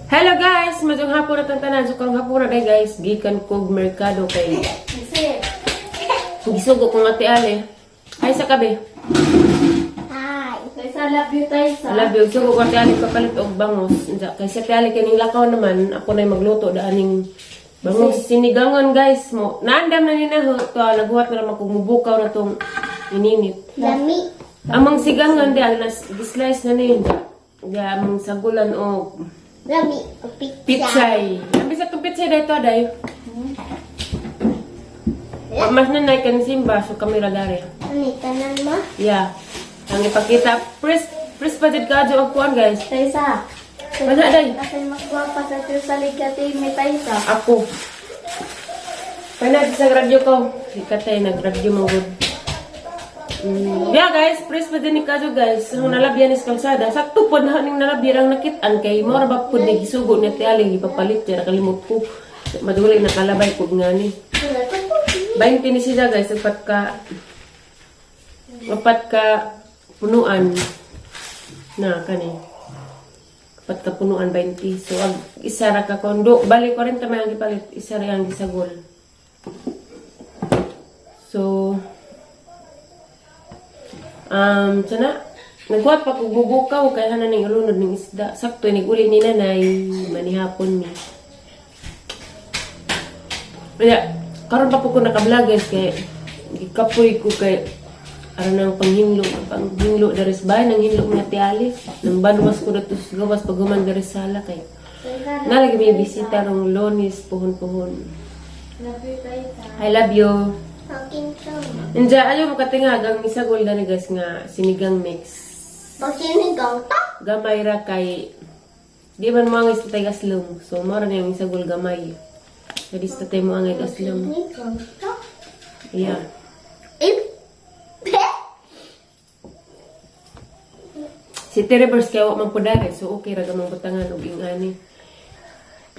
Hello guys, maayong hapon na tanan. So karong hapon na day guys, gikan kog merkado kay gisugo ko nga Ate Ale. Ay sa kabe. Hi. Taysa, love you, Taysa. Love you. Sugo ko Ate Ale papalit og bangos. Unsa kay si Ate Ale kining lakaw naman, ako na magluto daaning bangos sinigangon guys mo. Naandam na ni na ho to naghuwat na naman kog mubukaw na tong ininit. Lami. Amang sigangan di ang nas slice na ni. Di amang sagulan og Lami. Pizza. pitsay. Ang bisa tong pitsay dahito day. Mas nanay kan simba so kami ra dare. Ano tanan mo? Yeah. Ang ipakita press press pa jud kaadyo ang kuan guys. Taysa. Wala, day. Kasi mas gwapa sa Diyos sa ligati may Taysa. Ako. Panag sa radyo ko. Ikatay nagradyo man gud. Yeah guys, press pa din ni kadyo guys. Ang nalabyan is kalsada. Sakto pod na ning nalabyan ang nakit-an kay mo ra ba pod ni gisugo ni Ate Ali ipapalit niya nakalimot ko. Madulay nakalabay kog ngani. 20 ni siya guys, apat ka punuan na kani. Apat ka punuan 20. So ag isa ra ka kondo, bali 40 may ang gipalit, isa ra ang gisagol. So sana nagkuhat pa kog bubukaw kay hanan ning ulunod ning isda. Sakto nig uli ni nanay manihapon ni. Kaya, karon pa po ko naka-vlog guys kay gikapoy ko kay aron ang panghinlo, panghinlo dari sa bahay, nang hinlo nga tiali, nang banwas ko dato sa gawas pag human dari sa sala kay nalagi may bisita rong Lonis puhon-puhon. Love you, Taysa. I love you. Akin to. Inja ayo mo katingag ang isagol na ni guys nga sinigang mix. Pag sinigang ta? Gamay ra kay di man mo ang tatay gaslom. So mao ra na yung isagol gamay. Kaya di sa tatay mo ang gaslom. Sinigang ta? Yeah. Eh? Si Teribers kaya wa man po dere, so okay ra gamang butangan og ingani.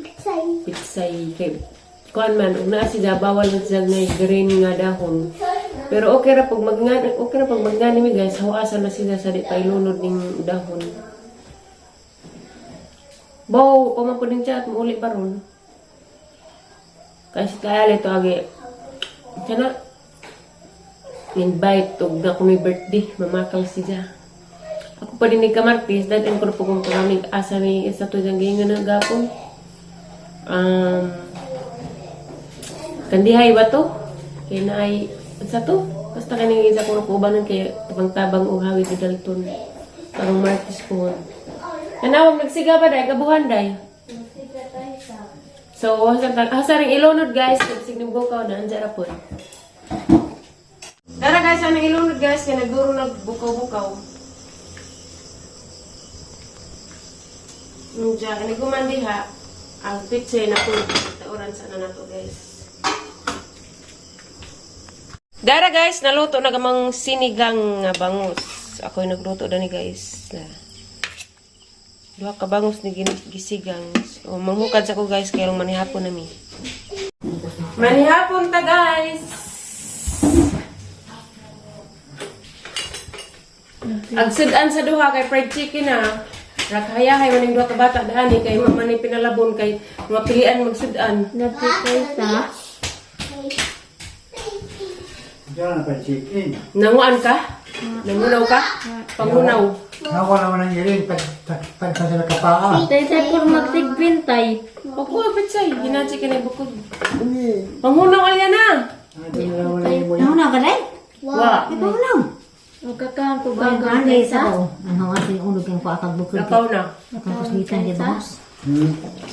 Pizza. Pitsay kay kuan man og naa siya bawal man siya na green nga dahon. Pero okay ra pag magngani mi guys, huasan na sila sa di pa ilunod ning dahon. Bow, pa man po ning chat, muuli ba ron? Kasi kaya to agi. Sana invite og na ko may birthday, mamakal siya. Ako pa din ni Kamartis, dahil ko na po kung pangamig asa may isa to diyang gingan na gapon. Kandihay ba to? Kaya na ay, sa to? Basta kaning isa ko nakubanan kay tabang-tabang o hawi di Dalton. Parang Martis po. Nanawag nagsiga ba day? Gabuhan day? Magsiga, Taysa. So, hasa rin ilunod guys. Nagsig ning bukaw na andyan ra po. Tara guys, anong ilunod guys? Kaya nagduro nagbukaw-bukaw. Diyan, niguman diha. Ang pitsay na po, tauran sa na nato guys. Dara guys, naluto na gamang sinigang nga bangus. Ako yung nagluto dani guys. Na. Duha ka bangus ni gisigang. So, manghukad sa ko guys kay rong manihapon nami. Manihapon ta guys. Agsudan sa duha kay fried chicken na. Rakahayahay maning duha ka bata dani kay wa man ni pinalabon kay mga pilian magsudan. Love you, Taysa. Diyan na chicken. Nanguan ka? Nangunaw ka? Pangunaw. Nakuha naman ang irin pag pag pag sila kapaa. Taysa, pur magsigbintay. Pagkuha pitsay, ginachi ka na bukod. Pangunaw alya na. Ano naman ang imo yan? Nauna ka dai? Wa. Ikaw lang. Magkakahan ko Kuan gagang, dai Taysa. sa ko. Ang hawas yung ulo kang kuha kag bukod. Lakaw na. Akang kuslitan di bangos.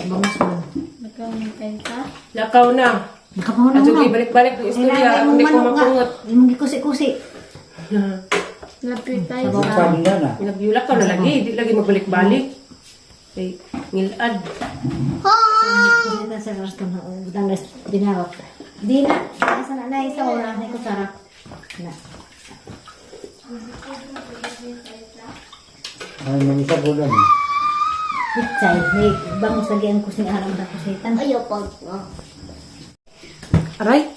Bangos man. Magkakahan, Taysa. Lakaw na. Nakapahunaw Adyo na. ibalik-balik ng istorya, Imong hindi ko manok nga. mapungot. Imong gikusi-kusi. Love you, Taysa. Bukan nila na. Love you, lakaw na lagi, di lagi magbalik-balik. Kay ngilad. Kuslitan sa resto na butang res dinarot. Di na. Asa na na isa ora na ko sarap. Na. Ay, may isa bulan. Pitsay, hey, bangos lagi ang kusing alam sa kuslitan. Ayaw pag. Aray,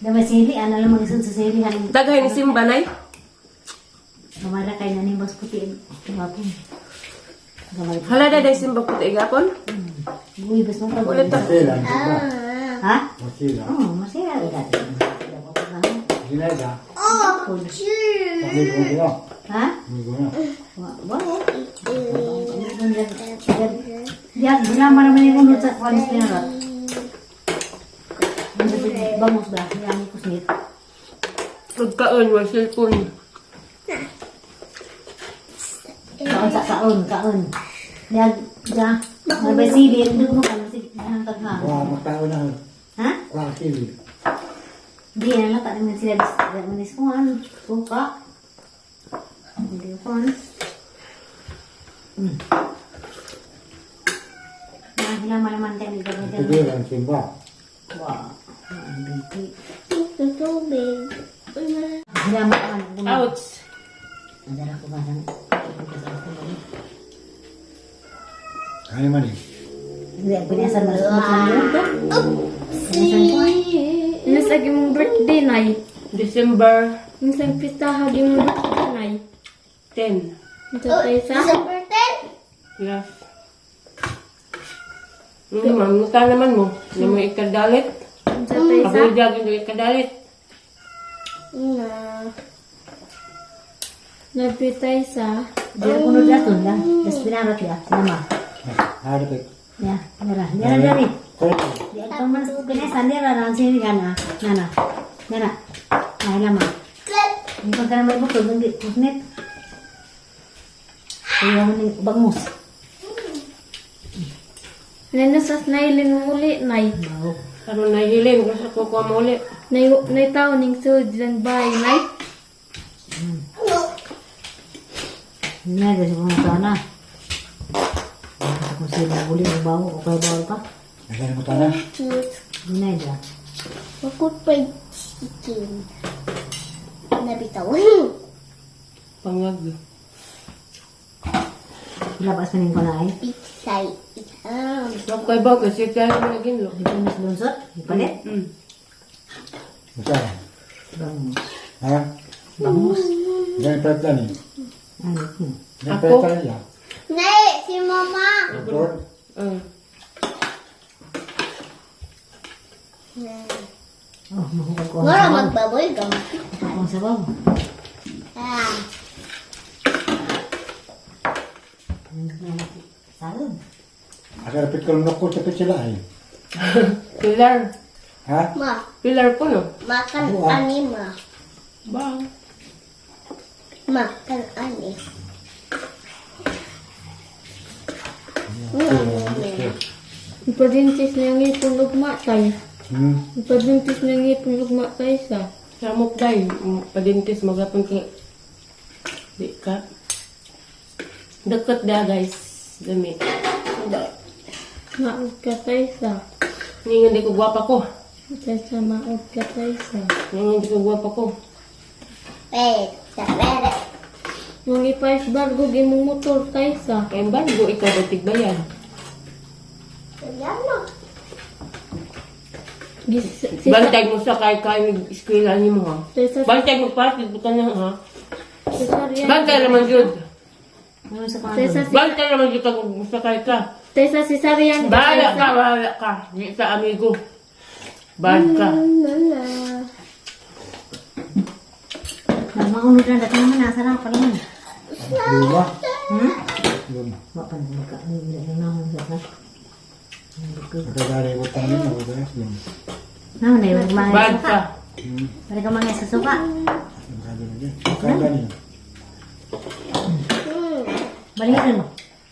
Damay sili, ana lang mag-isod sa sili halim. daghay ni Simba nay. Mamara kay na ni boss puti. Gwapo. Gamay. Hala na dahil simbag ko igapon. Uy, bas mo pa. Ulit ta. Masila, di ba? Ha? Masila. Oh, masira ila. Gineda. Oh, Amigo niyo. Ha? Amigo niyo. Wa wa. Ya, gulama naman yung unod sa kuwan sa pinarot. Bangus ba? Yang kusnit. Pagkaon, wa cellphone. Kaon sa kaon, kaon. Ya, ya. May silin, doon mo ka ang tagha. Wa magtao na. Ha? Wa kili. Di na lang tayo sila manis kuan. Suka. Hindi kuan. Nah, naman tayo dito. Sige lang simba. Wow. Ang binti. Tubig. Hilaman naman. Ouch. Nadala ko ba ng Ano man eh. Hindi, pinasan mo sa mga Nasa mong birthday, Nay. December Nasa pista hagi mong birthday, Nay. 10. Ito tayo sa? December 10? Yes. Hindi ma'am, musta naman mo? Hindi mo ikadalit? Ito tayo sa? Ako dyan hindi ikadalit. Na. Nagpitay sa? Di ako nung daton lang. Tapos pinarot ya. Nama. Hari ko. Ya, nara. Nara dari. Ko. Di ako man pinasan nara lang siya nana. Nana. Nana. Ay lama. Hindi ko ka naman bukod ng kusnit. Kaya mo ni bangus. Nanasas nailin mo uli, Nay. Wow. Karon nahihilin ko sa kukuha mo ulit. Nay, nay tao ning sud dyan bay, Nay. Nga, kasi kung sana. Kung sila uli ang bawo, o kaya bawal pa. Nasaan mo tana? Hindi na. Ako pa chicken. Nabitaw. Pangag. Labas pa rin ko na ay. Pitsay. Wag kay ba kasi kaya mo naging lo. Hindi mas lunsot. Ipalit. Musa. Bangus. Ha? Bangus. Diyan palit lang eh. Ano? Diyan Ako? palit lang ya. Nay, si Mama. Doktor. Oh, mahukag ko ang Wala sabaw. magbaboy gam. Ang sabaw. Ah. Salad. Asa rapit ko lang ko tapit sila ay. Pilar. Ha? Ma, Pilar ko no. makan ani ma. Ba. Makan ani. Ipadintis na yung ipon ugma tay. Ipadintis na yung ipon ugma tay sa. Samok day, padintis magapon kay di ka. Dagkot da guys. Dami. Maog ka tay sa. Ningon di ko gwapa ko. Tay sa maog ka tay sa. Ningon di ko gwapa ko. Wait, sa bere. Nung ipais bargo imong motor tay sa. Kay embargo ikaw ba tigbayan? Yan mo. Gis, si, Bantay mo sa kay kay eskwela nimo ha. Tay sa Bantay mo pa ka na ha. Cesarean. Bantay naman jud. Ano sa Tay sa kuwan? Bantay naman jud kag sakay ka. Tay sa cesarean. Bahala ka, bahala ka. Di sa amigo. Bahala ka. Na na. Maunod na dati naman. Nasa na pa naman. Luma. Hmm? Luma. Wa pa na magka. Hindi na nahon sa na. Nagkagari ko tayo na ko tayo. Luma. Naman na yung mga Bahala suka. ka. Pwede ka mga sa suka. Nagkagari niya. Nagkagari niya. Balikan mo.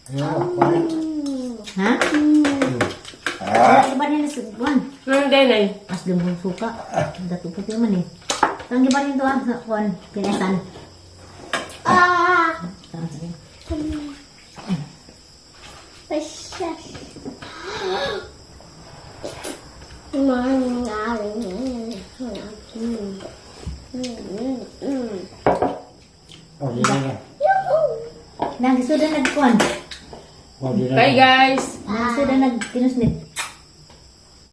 Ayaw, pare. Ha? Iba rin sa kuwan. Ano din ay? As lumong suka. Dato puti man eh. Ang iba rin to ah, sa kuwan. Pinasan. Ah. Saan sa Pasya. Oh, di na. Nang gusto na nagkuwan. Oh, di na. Bye guys. Nang gusto na nagkinusnit.